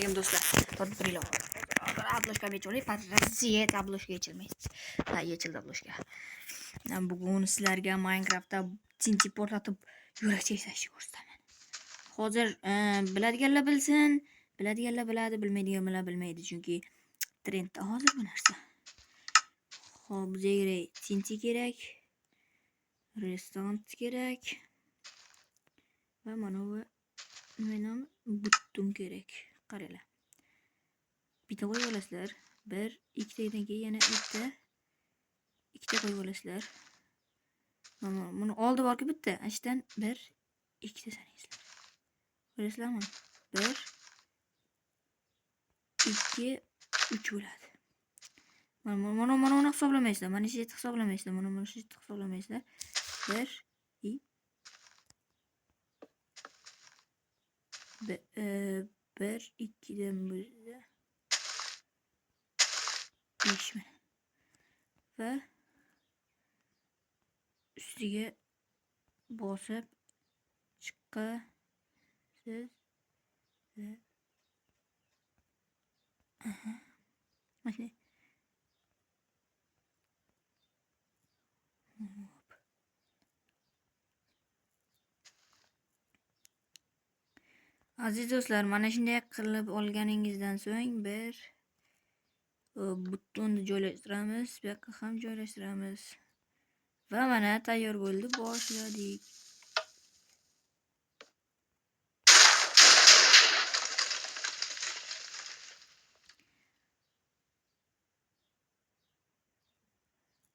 Emasligim do'stlar. Tortib turinglar. Обложка yechib olay. Raziyat обложка yechilmaydi. Ha, yechildi обложка. Bugun sizlarga Minecraftda TNT portlatib yurakcha yasashni ko'rsataman. Hozir biladiganlar bilsin, biladiganlar biladi, bilmaydiganlar bilmaydi, chunki trendda hozir bu narsa. Xo'p, bizga kerak TNT kerak, restant kerak va mana bu nima nomi? Butun kerak. Qaranglar. Bitta qo'yib olasizlar. Bir, ikkitadan keyin yana bitta, ikkita qo'yib olasizlar. Mana buni oldi borku bitta. Ana shu yerdan bir, ikkita sanaysizlar. Ko'rasizlarmi? 1 2 3 bo'ladi. Mana buni hisoblamaysizlar. Mana shu yerni hisoblamaysizlar. Mana shu yerni hisoblamaysizlar. 1 1 2dan bo'lsa 5 mana. Va ustiga bosib chiqasiz va aha, mana shunday. Hop. Aziz do'stlar, mana shunday qilib olganingizdan so'ng bir butonni joylashtiramiz, bu yoqqa ham joylashtiramiz. Va mana tayyor bo'ldi, boshladik.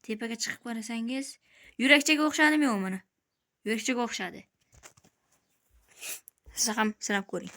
Tepaga chiqib qarasangiz, yurakchaga o'xshadimi yo'q mana? Yurakchaga o'xshadi. Siz ham sinab ko'ring.